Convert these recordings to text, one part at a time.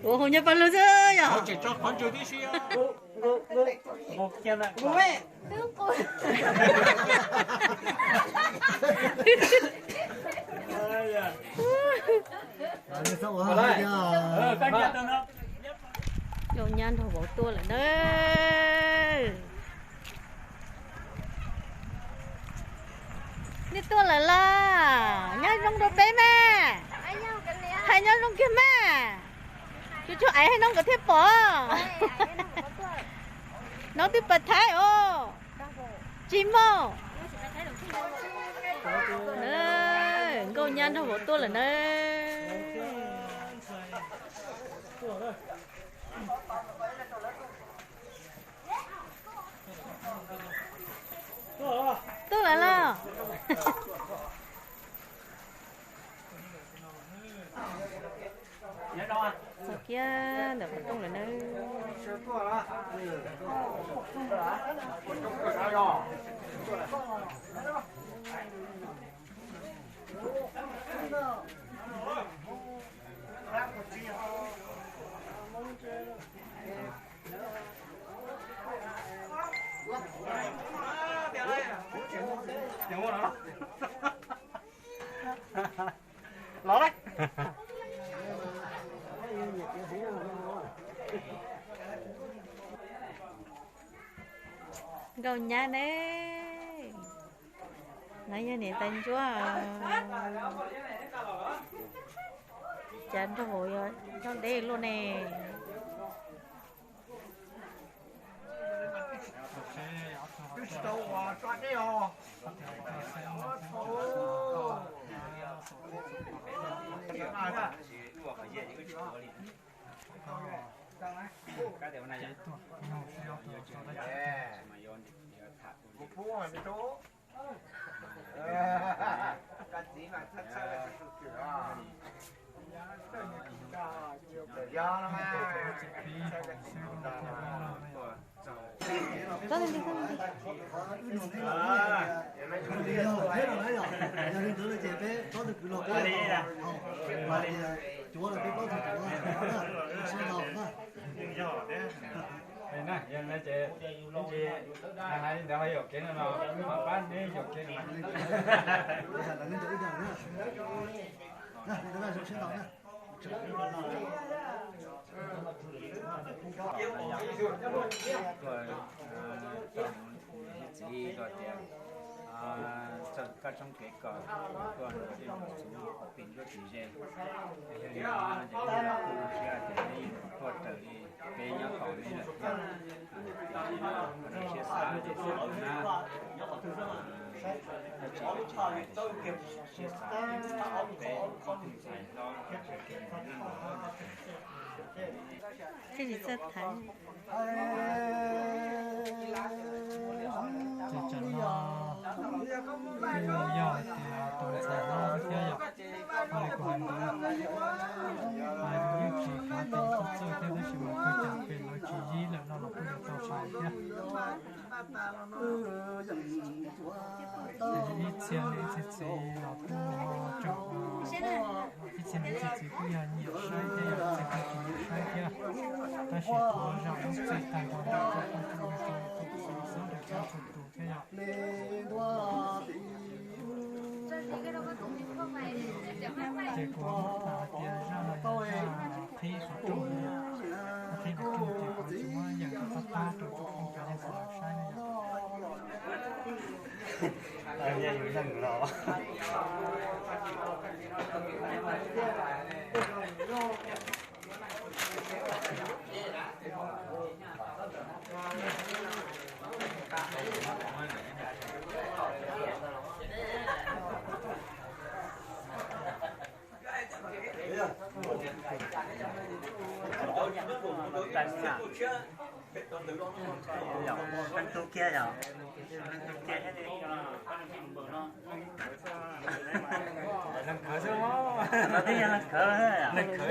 Ua hauv nyob paj lug xwb yog. Nkauj Nyab nrog vauv tuaj lawm na. Nej tuaj lawm los? Nyob zoo rau peb mas. Hais nyob zoo kiag mas. Tsuas tsuag aiv hais no nkawd thiaj pom. Nob twb pas Thaib os. Tsis muaj. Nkauj Nyab nrog vauv tuaj lawm na. Tuaj lawm los? Txog kiag ntawm qhov rooj lawm na. Los lawm. Nkauj Nyab ne, no yog niam tais ntsuab. Cas nrog vauv nyob deb luaj ne. Yog li ntawd ces peb plaub tug kwv los peb, cuav los peb plaub tug cuav na, sab laug na. Yog ces, hais li ntawd ho yuam kev no los mam pab neb yuam kev no. Txiv tias txawm koj tshoob kev kom tuaj ua tej mus txuv pem nruab tis ze. Yog li no ces kuj zoo siab tias neb yeej tuaj raws li peb nyob tos neb lawm thiab. Tam sim no qhov no siab xav ces xav na, dab tsi tsis hais tiam sis siab xav tias peb tus ntxhais hlob Ces tam no kuj yog hais tias tus ntxhais hlob thiab yom, ua li kuv hais ntawd, hais tus yeej tsis khav tes txawj txawj thiab tab sis mas kawg cov pem lawv tsis yig lawm no los kuj yuav tau hais thiab. Ib txhia niam ib txhia txiv los kuj tseem, ib txhia niam ib txhia txiv kuj yog nyiam saib thiab yom, ib txhia kuj tsis nyiam saib thiab. Tab sis qhov zaum lub txim tag nrho no kuj pab tau ua rau txhua txhua tus thiab yom. Ces kuv muab tham hais tias zaj no yog zaj qhib qhov rooj, qhib qhov rooj ces kuv tsis muab yeem rau pab pab rau tsoom phooj ywg sawv daws saib na yom. Leej tub kiag yom. Leej tub kiag thiab li. Leej khawv xwb, leej khawv, leej khawv.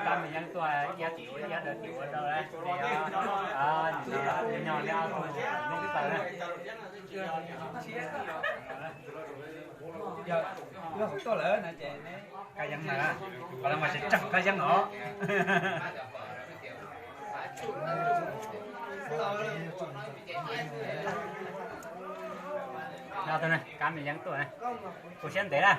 Kab me yeeb tuaj iab tim ua, iab daws tim ua rau, nyob li ob tug neeg txawv na. Yog hauv tuaj lawm no ces Kab Yeeb na, qhov no mas tseem tsawg Kab Yeeb os. No, Kab me yeeb tuaj, kuv siab ntev na.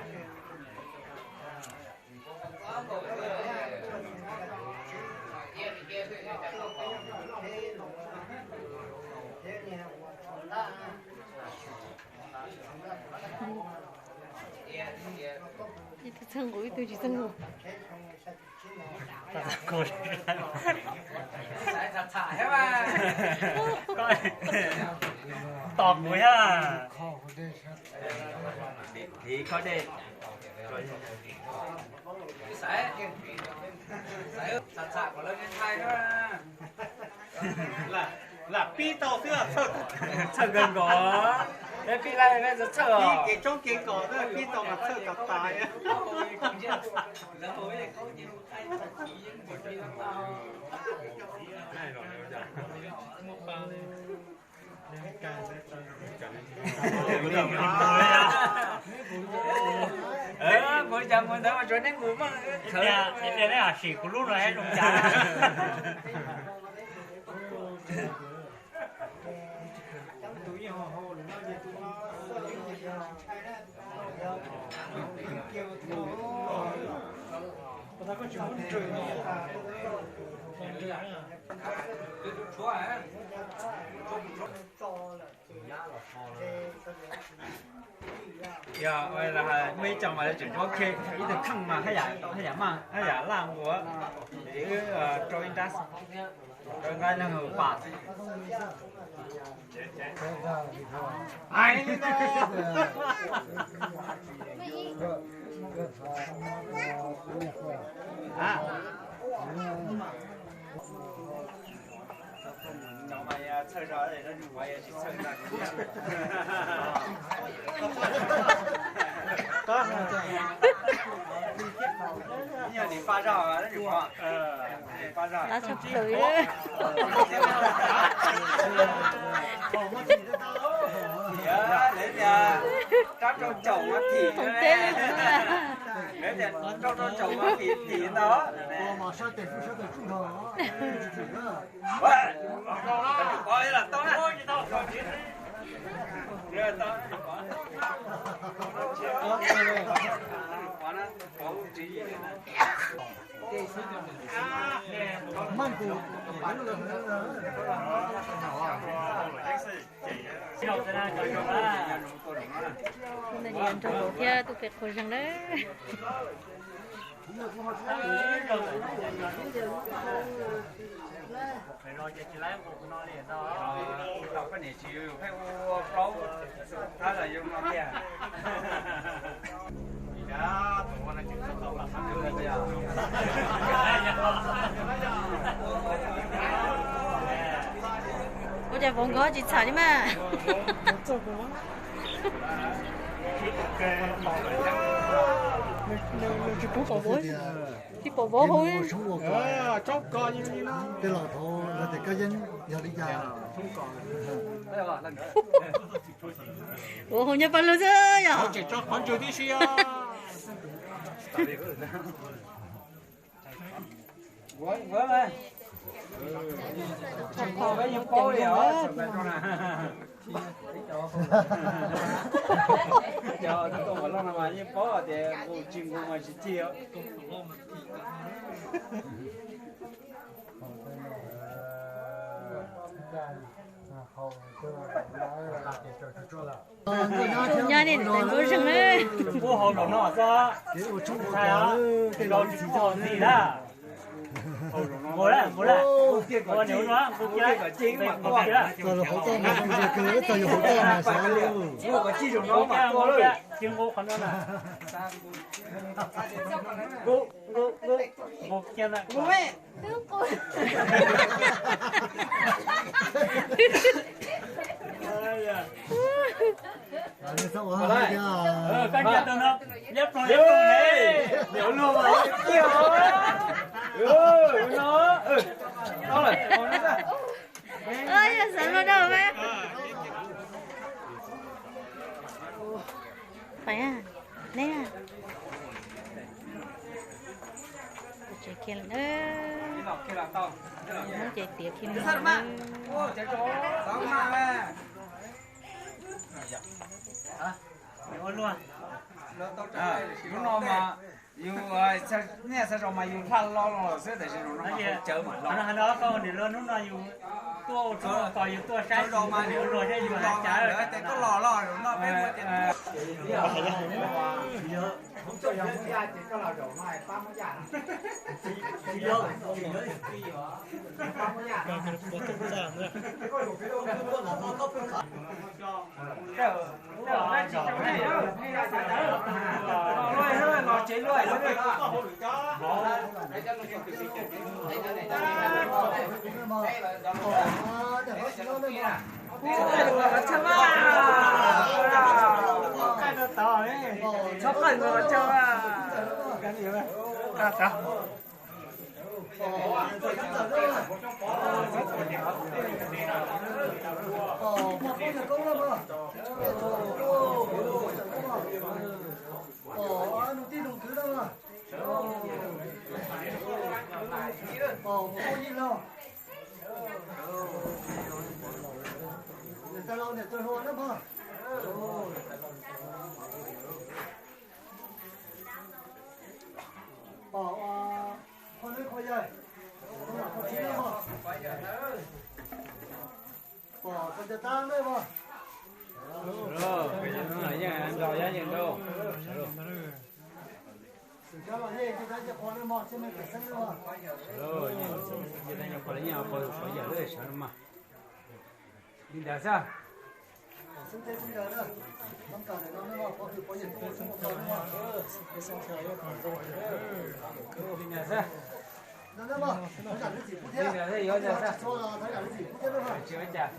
Ib tug txawj nqus, ib tug tsis txawj nqus. Tos kuv thiab. Thiv khob dej. Lam pib tau xwb, txhawj kawg nkaus. Peb pib lawm peb txawj txhawj os. Pib kev tshoob kev kos xwb, pib tau mas txhawj tas tas. Kuv cov mus ntawd mas tsuav nej mus ib pliag, nej sim kuv lub no zoo cas. Yog muaj ib co mas lawv tseem muab kiag ib tug kheej mas haj yam, haj yam maj, haj yam laj nqua, ces wb rau ib nrab, rau nrab neeg pam. Cov mas yog txhawj zog, tsis txhawj zog. Yog nim paj zog, paj zog. Lawv tias rab rau caum mas thim, lawv tias rau rau caum mas thim thim ntau. Nrog nkaus thiab tus pem qhov zeeg lawm. Ua cas vauv nkawd tsis txham li mas? Tsis pom vauv, tsis pom vauv hauv. Tej laus thaud lawv tias Kab Yeeb yog li cas? Ua hauv nyob paj lug xwb yog. Yeej paub tias nqus tsis nqus mas tsis cig. Nyab ne, tus nkauj zeeg na. Ua hauv zaum no xwb, tsis tau ntxim na. Nqus lawm, nqus lawm, nqus kiag, nqus kiag, nqus kiag. Txog yus hauv toj mas zoo zoo kawg, txog yus hauv toj mas xyov. Tsis nqus qhov no na. Nqus, nqus, nqus, nqus kiag na. Koj ntsia tus no, liab ploog liab ploog ne. Ua, yog xav luag rau me. Neb, tsev kiag lawm na. Hnub ces tiav kiag li na. Hnub no mas yus, niaj txhua zaus mas yus hla lo los xwb, tiam sis zaum no mas cawv mam los. Hnub no yus tuaj ua tshoob ua kos, yus tuaj saib zoo mas yus luag thiab yus hais cas. Koj los los zaum no peb ua tias Pom qhov neb qhov yawg, qhov tsis neb mog, pom qhov cov tab neb mog. Yeej nrog yab yeej nrog. Xwm kab los yeej nce tab nce qhov neb mog, tsis neb pem xeeb neb mog. Nce tab nce qhov los yeej qhov yawg lawm sawv no mas. Li ntawd xwb. Li ntawd xwb. Li ntawd xwb, yuav ntawd xwb. Tsis ua cas.